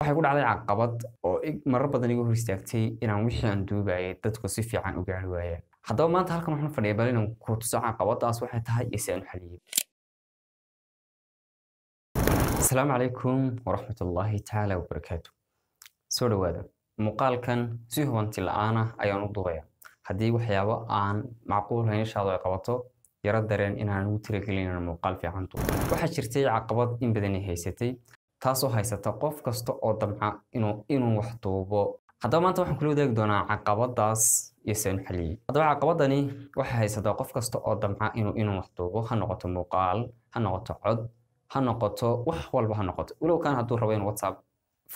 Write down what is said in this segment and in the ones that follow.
Waxay ku dhacday caqabad oo marar badan iga hor istaagtay inaan wixii aan duubayay dadku si fiican u gaari waayaan. Haddaba maanta halkan waxaan fadhiyaa bal inaan ku tuso caqabadaas waxay tahay iyo si aan u xaliyay. Asalaamu calaykum waraxmatullaahi tacaala wabarakaatu. Soo dhawaada. Muuqaalkan si hubanti la'aan ah ayaan u duubaya. Haddii waxyaabo aan macquul ahayn ishaadu ay qabato, yaro dareen inaan ugu talagelin inaan muuqaal fiican duubo. Waxaa jirtay caqabad in badan ay haysatay, taasoo haysata qof kasta oo damca inuu wax duubo. Haddaba maanta waxaan kula wadaagi doonaa caqabadaas iyo si aan u xaliyay. Haddaba caqabadani waxay haysataa qof kasta oo damca inuu wax duubo, ha noqoto muuqaal, ha noqoto cod, ha noqoto wax walba ha noqoto. Walow kaan hadduu rabo inuu WhatsApp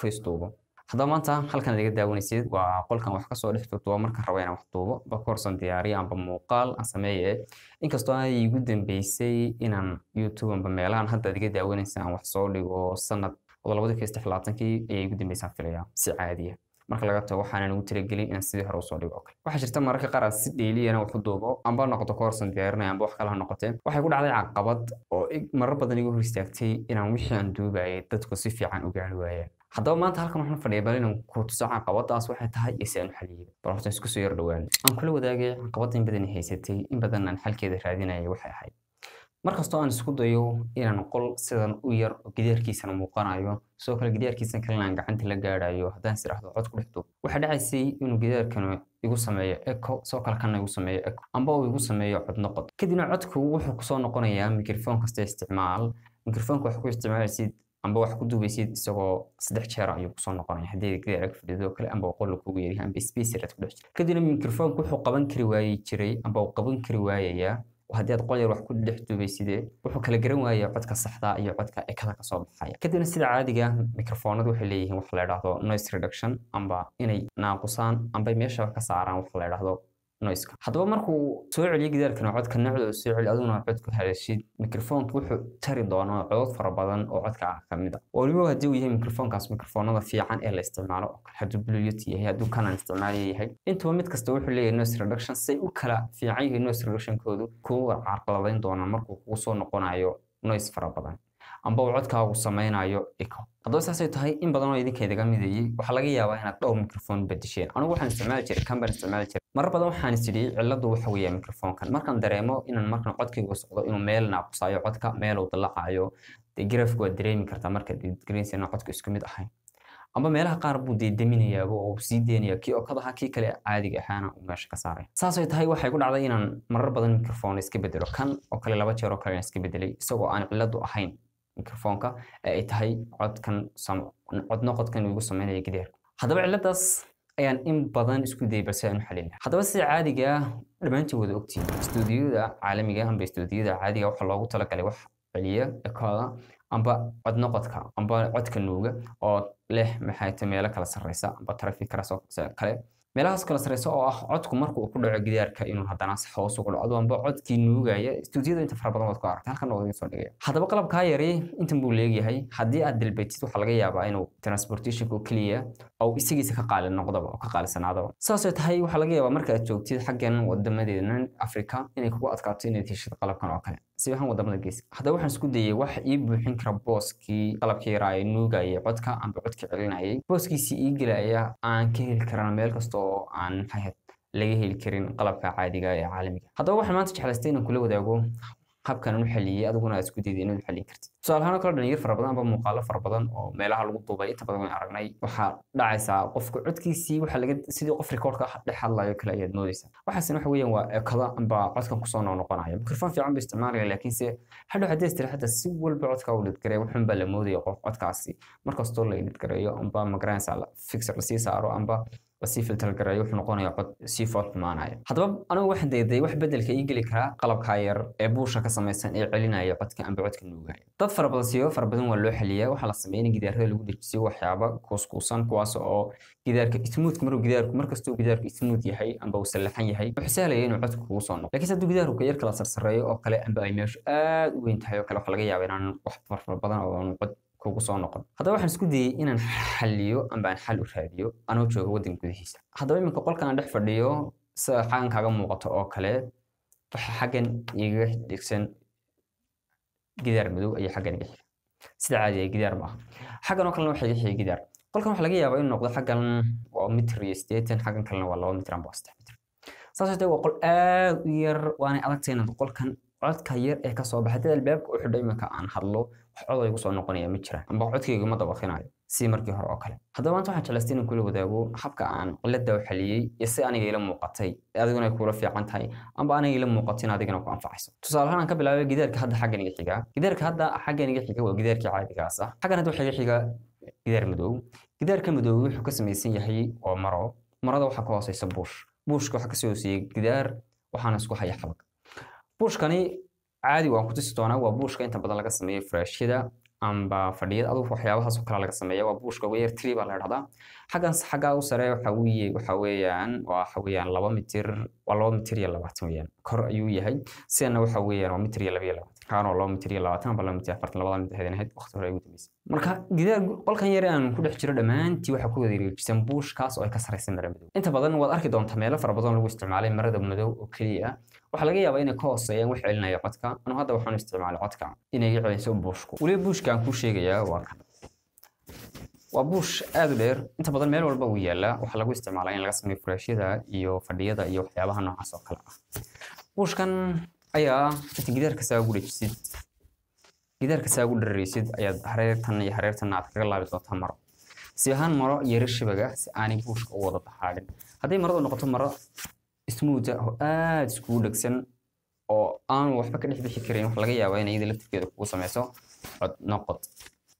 voice duubo. Haddaba maanta halkan aad iga daawanaysid waa qolkan wax kasoo dhex duubo markaan rabo inaan wax duubo, ba koorsan diyaariyo amba muuqaal aan sameeye. Inkastoo ay igu dambeysay inaan YouTube amba meelahan hadda aad iga daawanaysa aan wax soo dhigo sanad 2023 ayay igu dambeysaan filayaa si caadiya. Marka laga tago waxaanan ugu talagelin inaan sidii hore usoo dhigo oo kale. Waxaa jirta mararka qaar aan si dheeliyana wax u duubo, amba noqoto koorsan diyaarinaya amba wax kale ha noqotee. Waxay ku dhacday caqabad oo marar badan iga hor istaagtay inaan wixii aan duubayay dadku si fiican u gaari waayaan. Haddaba maanta halkan waxaan fadhiyaa bal inaan ku tuso caqabadaas waxay tahay iyo si aan u xaliyay. Bal horta isku soo yar dhawaan. Aan kula wadaagay caqabadda in badan ay haysatay, in badan aan xalkeeda raadinayay waxay ahayd. Markastoo aan isku dayo inaan qol sidan u yar oo gidaarkiisana muuqanayo, sidoo kale gidaarkiisana kalena aan gacanta la gaadhayo, haddaan is idhaahdo cod ku dhex duub, waxaa dhacaysay inuu gidaarkanu igu sameeyo echo, sidoo kale kana igu sameeyo echo, amba uu igu sameeyo cod noqod. Kadibna codku wuxuu kusoo noqonayaa mikrofon kasta isticmaal, mikrofoonka wax ku isticmaalaysid amba wax ku duubaysid isagoo 3 jeer ayuu kusoo noqonaya haddii gidaar ag fadhido kale amba qol kugu yaryahay amba space yar aad ku dhex jirto. Kadibna mikrofoonku wuxuu qaban kari waayi jiray amba uu qaban kari waayayaa haddii aad qol yar wax ku dhex duubaysidee, wuxuu kala garan waayaa codka saxda iyo codka ekada kasoo baxaya. Kadibna sida caadiga mikrofoonadu waxay leeyihiin wax la yidhaahdo noise reduction, amba inay naaqusaan amba meesha ka saaraan wax la yidhaahdo noiska. Haddaba markuu soo celiyo gidaarkana codka noocda uu soo celiyo, adiguna codku hadashid, mikrofoonka wuxuu tari doonaa codod fara badan oo codka ah ka mid ah. Waliba haddii uu yahay mikrofoonkaas mikrofoonada fiican ee la isticmaalo oo kale, hadduu Bluetooth yahay, hadduu Canon isticmaalayo yahay, intuba mid kasta wuxuu leeyahay noise reduction. Say u kala fiican yihiin noise reductionkoodu kuwa carqaladayn doonaan markuu kugu soo noqonayo noise fara badan amba uu codkaagu sameynayo echo. Haddaba saasay tahay, in badan oo idinka idaga midayay waxaa laga yaabaa inaad dhowr mikrofon bedesheen. Anigu waxaan isticmaali jiray kan baan isticmaali jiray. Marar badan waxaan is idhi ciladu waxa weeye mikrofoonkan. Markaan dareemo inaan markaan codkaygu socdo inuu meel naaqusayo codka, meel uu dalacayo, dee grafku waad dareemi kartaa markaad garanaysa inaan codku isku mid ahayn. Amba meelaha qaar buu dee deminayaaba oo uu sii deynaya kii oo kad ahaa, kii kale caadiga ahaana uu meesha ka saaray. Saasay tahay waxay ku dhacday inaan marar badan mikrofon iska bedelo, kan oo kale 2 jeer oo kale iska bedelay, isagoo aan ciladu ahayn mikrofoonka ee ay tahay codkan cod noqodkan uu igu sameynaya gidaarku. Haddaba ciladaas ayaan in badan isku dayay balse aan u xalin. Haddaba sida caadiga ah dhammaantiin wada ogtihiin, istuudiyada caalamiga amba istuudiyada caadiga waxaa loogu talagalay wax celiya ekoda amba cod noqodka amba codka nuuga oo leh maxay tahay meelo kala sarreysa amba traffic kale, meelahaas kala sarreysa oo ah codku marka uu ku dhaco gidaarka inuu haddana si hoos ugu dhaco amba codkii nuugaya. Istuudiyada inta fara badan waad ku aragtay, halkan oo idin soo dhigaya. Haddaba qalabkaa yari intan buu leegyahay. Haddii aad dalbatid waxaa laga yaabaa inuu transportationka oo keliya oo isagiisa ka qaali noqdaba oo ka qaalisanaadaba. Saasay tahay waxaa laga yaabaa marka aad joogtid xaggan wadamadeena Afrika inay kugu adkaato inaad heshid qalabkan oo kale, si ahaan wadamada geeska. Haddaba waxaan isku dayay wax ii buuxin kara booskii qalabkii yaraa ee nuugayay codka amba codka celinayay, booskiisii ii gelaya aan ka heli karana meel kasta oo aan maxay ahayd laga heli karin qalabka caadiga ee caalamiga. Haddaba waxaan maanta jeclaystay inaan kula wadaago habkan u xaliyay, adiguna aad isku dayday inaad u xalin kartid. Tusaale ahaan oo kale dhalinyar fara badan amba muuqaalo fara badan oo meelaha lagu duubay inta badan waan aragnay. Waxaa dhacaysaa qofka codkiisii waxaa laga sidii qof rikoodhka dhex hadlayo kale ayaad moodaysaa. Waxaasina waxa weeyaan waa ekada amba codkan kusoo noqnoqonaya. Mikrofon fiican buu isticmaalaya, laakiinse hadhow haddii is tiri xataa si walba codka u dhidgareeyo wuxuun baa la moodaya qof codkaasi markastoo la dhidgareeyo amba magaranaysaa fixer lasii saaro amba lasii filter gareeyo wuxuu noqonayaa cod sii fool xumaanaya. Haddaba anigu waxaan dayday wax bedelka ii geli karaa qalabka yar ee buusha ka samaysan ee celinaya codka amba codka nuugaya. Dad fara badan siyaabo fara badan waa loo xaliyaa. Waxaa la sameeyay in gidaarada lagu dejiyo waxyaabo kuuskuusan, kuwaas oo gidaarka smooth markuu gidaarku markastuu gidaarku smooth yahay amba uu sallaxan yahay wuxuu sahlaya inuu codku kugu soo noqo. Laakiinse hadduu gidaarku yar kala sarsareeyo oo kale amba ay meeshu aad u weyn tahay oo kale, waxaa laga yaabaa inaan wax fara badan oo aanu cod kugu soo noqon. Haddaba waxaan isku dayay inaan xaliyo amba aan xal u raadiyo anoo jooga waddanka gudihiisa. Haddaba iminka qolkan aan dhex fadhiyo sida xaggan kaaga muuqato oo kale, waxa xaggan igaga dhigsan gidaar madow ayaa xaggan iga xiga. Sida caadiga gidaar ma aha. Xaggan oo kalena waxa iga xiga gidaar. Qolkan waxaa laga yaabaa inuu noqdo xaggan waa 1.80 mitir, xaggan kalena waa 2 mitir amba 3 mitir. Saas darteed waa qol aad u yar, waanay adagtahay inaad qolkan codka yar ee ka soo baxay albaabka u xidhay marka aan hadlo wax cod ay ku soo noqonaya ma jiraan, amba codkayga ma dabaqinayo si markii hore oo kale. Haddaba maanta waxaan jeclaystay inaan kula wadaago habka aan cilada u xaliyey iyo si aniga ila muuqatay, adiguna ay kuula fiican tahay amba aniga ila muuqatay in adigana ku anfacayso. Tusaale ahaan aan ka bilaabay gidaarka hadda xaggan iga xiga. Gidaarka hadda xaggan iga xiga waa gidaarkii caadigaas ah. Xaggan hadda waxaa iga xiga gidaar madow. Gidaarka madow wuxuu ka samaysan yahay waa maro. Marada waxaa ka hooseysa buush. Buushka waxaa kasoo hooseeya gidaar, waxaana isku haya xabag. Buushkani caadi waan ku tusi doonaa, waa buushka inta badan laga sameeyo furaashyada amba fadhiyada, adigu waxyaabahaas oo kale laga sameeyo. Waa buushka ugu yar 3 baa la yidhahdaa. Xaggan xaggaa u sare waxa weeyaan 2 mitir, waa 2 mitir iyo 20 weeyaan, kor ayuu yahay. Sidana waxa weeyaan waa 1.22 mitir, kaana waa 2 mitir iyo 20 amba 2 mitir 40, labada mid ahayd waqti hore ugu dambeysay. Marka gidaar qolkan yar aan ku dhex jiro dhammaantii waxaa ku wada wareejisan buushkaas oo ay ka sareysan maro madow. Inta badan waad arki doontaa meelo fara badan lagu isticmaalay marada madow oo keliya. Waxaa laga yaabaa inay ka hooseeyaan wax celinaya codka. Anu hadda waxaan isticmaalay codka inay iga celiso buushku. Weliba buushka aan kuu sheegayaa waa kan. Waa buush aad u dheer, inta badan meel walba wuu yaalaa. Waxaa lagu isticmaalaa in laga sameeyo furaashyada iyo fadhiyada iyo waxyaabaha noocaas oo kale ah. Buushkan ayaa inta gidaarka saa ugu dhejisid, gidaarka saa ugu dherereysid, ayaad hareertan iyo hareertan aad kaga laabi doontaa maro. Si ahaan maro yara shabaga si aanay buushka u wada dahaadhin. Hadday maradu noqoto maro smooth ah oo aad iskugu dhegsan oo aan waxba ka dhex bixi karin, waxa laga yaabaa in iyada laftirkeeda kugu sameyso cod noqod.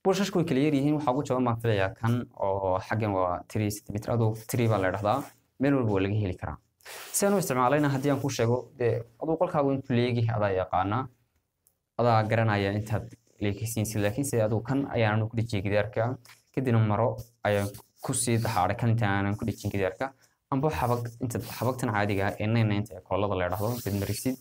Buushashku way kala yar yihiin. Waxaa ugu jaban baan filayaa kan oo xaggan waa 3 centimeter, aduu 3 baa la yidhahdaa, meel walba waa laga heli karaa. Si aan u isticmaalayna haddii aan kuu sheego, dee aduu qolkaagu intuu leegyahay adaa yaqaana, adaa garanaya intaad leekaysiinsid, laakiinse aduu kan ayaan ku dhejiyay gidaarka, kadibna maro ayaan kusii dahaadhay kan inta aanan ku dhejin gidaarka, amba xabag inta xabagtan caadiga ah ee 990 ee koolada la yidhahdo intaad marisid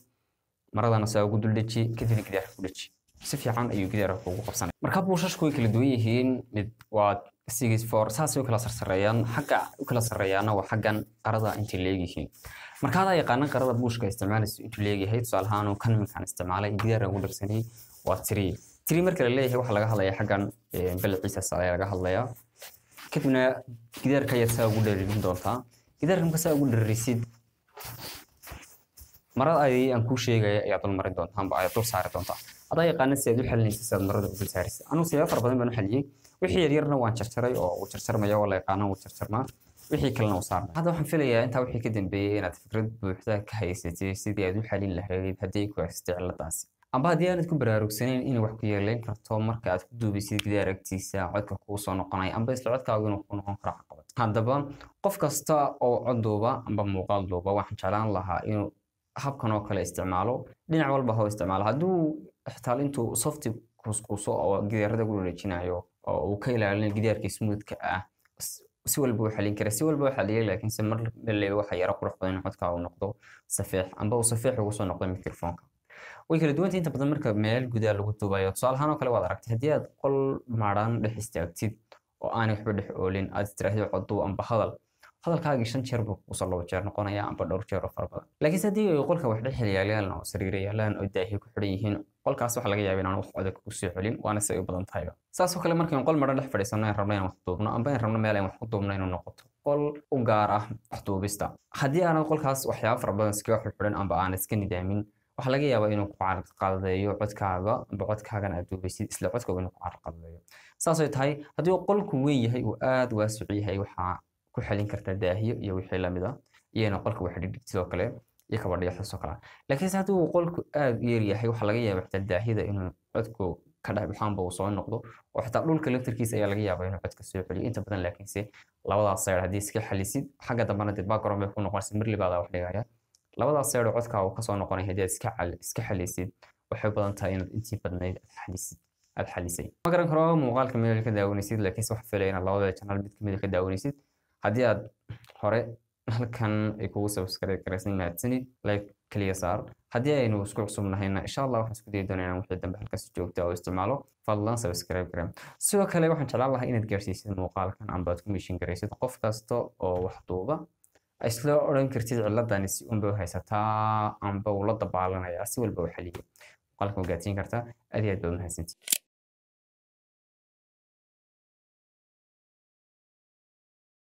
maradana saa ugu dul dheji, kadibna gidaarka ku dheji. Si fiican ayuu gidaarka kugu qabsanaya. Marka buushashku way kala duwan yihiin, mid waa 6 4, saasay u kala sarsareeyaan. Xagga u kala sarreeyaana waa xaggan qarada intay leegyihiin. Marka adaa yaqaana qarada buushka isticmaalaysa intuu leegyahay. Tusaale ahaan kan minkaan isticmaalay gidaarka ugu dhegsanay waa 3. 3 marka la leeyahay waxaa laga hadlayaa xaggan balciisa ayaa laga hadlayaa. Kadibna gidaarka ayaad saa ugu dhereerin doontaa. Gidaarka marka saa ugu dhererisid, marada ay aan kuu sheegaya ayaad dul marin doontaa amba ayaad dul saari doontaa. Adaa yaqaana si aad u xalinaysid, si aad marada u dul saarisid. Anigu siyaabo fara badan baan u xaliyey. Wixii yar yarna waan jarjaray oo wuu jarjarmaya, waa la yaqaana wuu jarjarmaa, wixii kalena wuu saarmaya. Hadda waxaan filayaa intaa wixii ka dambeeyey inaad fikrad buuxda ka haysatay sidii aad u xalin lahayd haddii ku haysatay ciladaasi, amba haddii aanad ku baraarugsanayn inay wax ku yeeleyn karto marka aad ku duubaysid gidaar agtiisa codka kuu soo noqonaya, amba isla codkaagu inuu ku noqon karo caqabad. Haddaba qof kasta oo cod duuba amba muuqaal duuba waxaan jeclaan lahaa inuu habkan oo kale isticmaalo, dhinac walba ha u isticmaalo. Hadduu xitaa intuu softi kuuskuuso oo gidaarada ku dhejinayo oo uu ka ilaalinayo gidaarka smoothka ah, si walba u xalin kara, si walba u xaliyay, laakiinse mar walba waxa yara qurux badan in codka uu noqdo safeex amba uu safeex ugu soo noqdo mikrofoonka. Way kala duwan tahay inta badan marka meel gudaha lagu duubayo. Tusaale ahaan oo kale waad aragtay haddii aad qol maran dhex istaagtid oo aanay waxba dhex oolin, aad istiraahdo cod duub amba hadal, hadalkaagii 5 jeer buu kusoo 2 jeer noqonaya amba dhowr jeer oo fara badan. Laakiinse haddii ay qolka wax dhex yaalaan oo sariir yaalaan oo daahiye ku xidhan yihiin, qolkaas waxaa laga yaabaa inaan wax codad ku soo celin, waana si ay u badan tahayba. Saas oo kale markaan qol maran dhex fadhiisano aan rabno inaan wax duubno amba aan rabno meel aan wax ku duubno inuu noqoto qol u gaar ah wax duubista, haddii aanad qolkaas waxyaabo fara badan iskaga xidhan amba aan iska nidaamin, waxaa laga yaabaa inuu ku carqaladeeyo codkaaga amba codkaagan aad duubaysid isla codkaaga inuu ku carqaladeeyo. Saas ay tahay haddii qolku weyn yahay oo aad waasic yahay, waxaa ku xalin kartaa daahiyo iyo wixii lamid ah, iyana qolka wax dhigdhig sidoo kale iyo kabadhiyo sidoo kale. Laakiinse haddii uu qolku aad u yar yahay, waxaa laga yaabaa xitaa daahiyada inuu codku ka dhex baxaanba uu soo noqdo, oo xitaa dhulka laftirkiisa ayaa laga yaabaa inuu codka soo celiyo inta badan. Laakiinse labadaas side haddii iska xalisid, xagga dambena dee background bay ku noqonaysa, mar libaadaa wax dhigaya. Labadaas side oo codka uu kasoo noqonaya haddii aad iska xalisid, waxay badan tahay inaad intii badnayd aad xalisay. Ma garan karo muuqaalka meel ka daawanaysid, laakiinse waxaan filaya inaad labada channel mid kamid ah ka daawanaysid. Haddii aad hore halkan ay kugu subscribe garaysan, mahadsanid, like kaliya saar. Haddii aynu isku cusubnahayna, insha Allah waxaan isku dayi doonaa inaan wixii dambe halkaas joogta oo isticmaalo. Fadlan subscribe garan. Sidoo kale waxaan jeclaan lahaa inaad gaarsiisid muuqaalkan amba aad ku mishin garaysid qof kasta oo wax duuba, isla odhan kartid ciladani si unba u haysataa amba uu la dabaalanayaa, si walba u xaliyay. Muuqaalkan waa gaadsiin kartaa. Aad iyo aad baad mahadsantihiin.